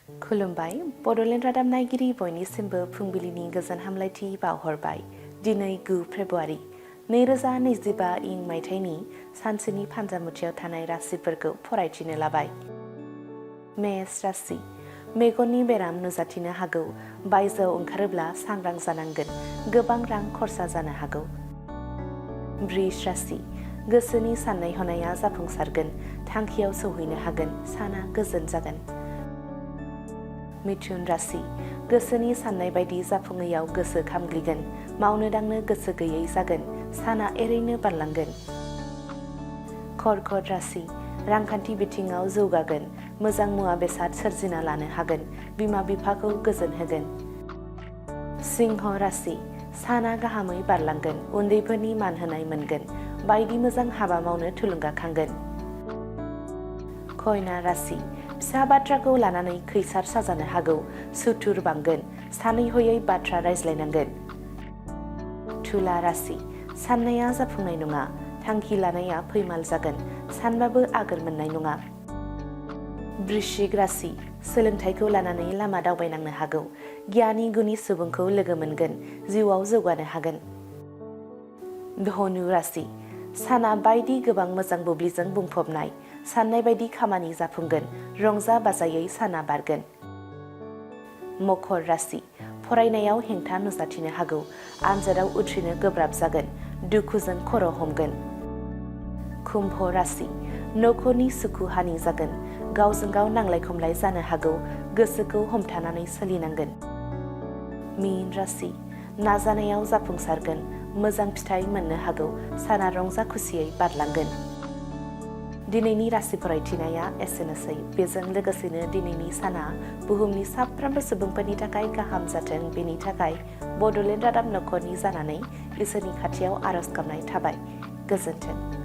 खुलुमबाय बड'लेण्ड रादाब नायगिरि बयनिसिमबो फुंबिलिनि गोजोन हामलायथि बावहरबाय। दिनै 9 फेब्रुआरि 2025 मायथाइनि सानसेनि फानजामुथियाव थानाय राशिफोरखौ फरायथिनो लाबाय। मेष राशि मेगननि बेराम नुजाथिनो हागौ। बायजोआव ओंखारोब्ला सांग्रां जानांगोन। गोबां रां खरसा जानो हागौ। वृष राशि गोसोनि साननाय हनाया जाफुंसारगोन। थांखियाव सौहैनो हागोन। साना गोजोन जागोन। मिथुन राशि गोसोनि साननाय बायदि जाफुङैयाव गोसो खामग्लिगोन। मावनो दांनो गोसो गैयै जागोन। साना एरैनो बारलांगोन। कर्कट राशि रांखान्थि बिथिङाव जौगागोन। मोजां मुवा बेसाद सोरजिना लानो हागोन। बिमा बिफाखौ गोजोन होगोन। सिंह राशि साना गाहामै बारलांगोन। उन्दैफोरनि मान होनाय मोनगोन। बायदि मोजां हाबा मावनो थुलुंगाखांगोन। कन्या राशि फिसा बाथ्राखौ लानानै खैसार साजानो हागौ। सुथुर बांगोन। सानै हयै बाथ्रा रायज्लायनांगोन। तुला राशि साननाया जाफुंनाय नङा। थांखि लानाया फैमाल जागोन। सानबाबो आगोर मोननाय नङा। वृश्चिक राशि सोलोंथाइखौ लानानै लामा दावबायनांनो हागौ। गियानि गुनि सुबुंखौ लोगो मोनगोन। जिउआव जौगानो हागोन। धनु राशि साना बायदि गोबां मोजां बुब्लिजों बुंफबनाय। साननाय बायदि खामानि जाफुंगोन। रंजा बाजायै साना बारगोन। मकर राशि फरायनायाव हेंथा नुजाथिनो हागौ। आनजादाव उथ्रिनो गोब्राब जागोन। दुखुजों खर' हमगोन। कुम्भ राशि नखरनि सुखु हानि जागोन। गावजों गाव नांलाय खमलाय जानो हागौ। गोसोखौ हमथानानै सोलिनांगोन। मीन राशि नाजानायाव जाफुंसारगोन। मोजां फिथाइ मोननो हागौ। साना रंजा खुसियै बारलांगोन। दिनैनि राशि फरायथिनाया एसेनोसै। बेजों लोगोसेनो दिनैनि साना बुहुमनि साफ्रोमबो सुबुंफोरनि थाखाय गाहाम जाथों। बेनि थाखाय बड'लेण्ड रादाब नखरनि जानानै इसोरनि खाथियाव आरज गाबनाय थाबाय। गोजोन्थों।